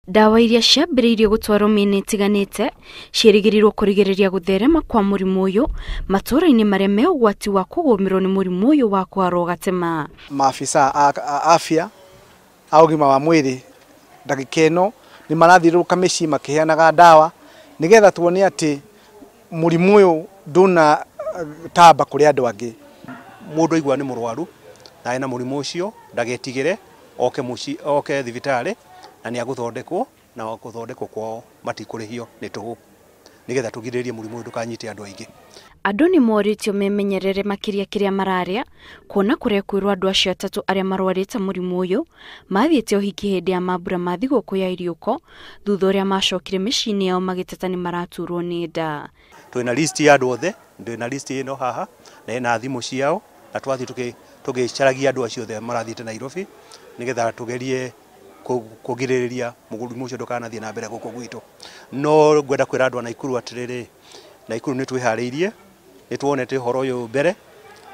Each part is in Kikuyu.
Ndawa iria ciambĩrĩirie gũtwarwo mĩena ĩtiganĩte ciĩrĩgĩrĩirwo kũrigĩrĩria gũtherema kwa mũrimũ ũyũ matũũra-inĩ marĩa me ũgwati wa kũgũmĩrwo nĩ mũrimũ ũyũ wa kũharwo gatema. Maafisa a afya a ũgima wa mwĩrĩ ndagĩka ĩno nĩ marathiũrũrũka mĩciĩ makĩheanaga ndawa nĩgetha tuone atĩ mũrimũ ũyũ ndũna tamba kũrĩ andũ angĩ. Mũndũ aigua nĩ mũrwaru na ena mũrimũ ũcio ndagetigĩre, oke mũciĩ, oke thibitarĩ na nĩ agũthondekwo, na gũthondekwo kwao matikũrĩhio nĩ tũhũ, nĩgetha tũgirĩrĩrie mũrimũ ũyũ ndũkanyite andũ aingĩ. Andũ nĩ morĩtio memenyerere makĩria kĩrĩa mararĩa, kuona kũrĩa kwĩrwo andũ acio atatũ arĩa marwarĩte mũrimũ ũyũ mathiĩte ũhiki hĩndĩ ya mambura ma thigũkũ ya iriũko, thutha ũrĩa macokire mĩciĩ-inĩ yao magĩteta nĩ maraturwo nĩ nda. Twĩna list ya andũ othe, ndĩna list ĩno haha na ĩna thimũ ciao, na twathiĩ tũgĩcaragia andũ acio othe marathiĩte Nairobi nĩgetha tũgerie kũgirĩrĩria mũrimũ ũcio ndũkanathiĩ na mbere gũkũ gwitũ. No ngwenda kwĩra andũ a Naikuru atĩrĩrĩ, Naikuru nĩ twĩharĩirie, nĩ tuonete ũhoro ũyũ mbere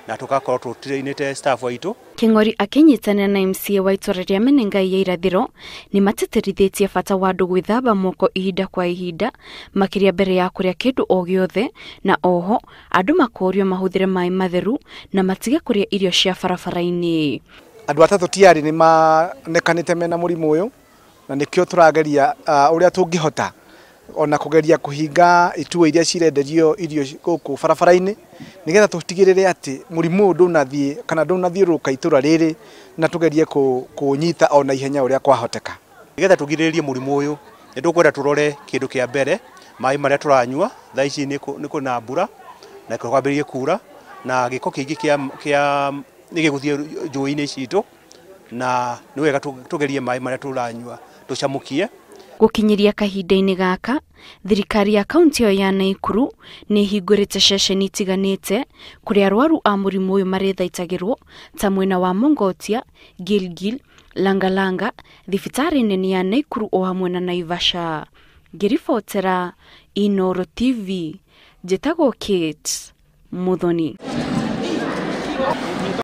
na tũgakorwo tũtrainĩte staff aitũ. Kĩng'ori akĩnyitanĩra na MCA wa itũra rĩa Menengai ya irathĩro nĩ matĩtĩrithĩtie bata wa andũ gwĩthamba moko ihinda kwa ihinda makĩria mbere ya kũrĩa kĩndũ o gĩothe, na oho andũ makorio mahũthĩre maĩ matheru na matige kũrĩa irio cia barabara-inĩ. Andũ atatũ tiarĩ nĩ manekanĩte mena mũrimũ ũyũ na nĩkĩo tũrageria ũrĩa tũngĩhota ona kũgeria kũhinga ituo iria cirenderio irio gũkũ barabara-inĩ nĩgetha tũtigĩrĩre atĩ mũrimũ ũyũ ndũnathiĩ kana ndũnathiũrũrũka itũra rĩrĩ, na tũgerie kũũnyita ona ihenya ũrĩa kwahoteka. Nĩgetha tũgirĩrĩrie mũrimũ ũyũ nĩ tũkwenda tũrore kĩndũ kĩa mbere maĩ marĩa tũranyua. Thaa ici nĩ kũrĩ na mbura na kwambĩrĩrie kura na gĩko kĩingĩ kĩa nĩ gĩgũthiĩ njũĩ-inĩ citũ, na nĩ wega tũgerie maĩ marĩa tũranyua tũcamũkie. Gũkinyĩria kahinda-inĩ gaka, thirikari ya kaunti ĩyo ya Naikuru nĩ ĩhingũrĩte ceceni itiganĩte kũrĩa arwaru a mũrimũ ũyũ marĩthaitagĩrwo ta mwena wa Mongotia, Gilgil, Langalanga, thibitarĩ nene ya Naikuru o hamwe na Naivasha. Ngĩribotera Inooro TV, njĩtagwo Kate Muthoni.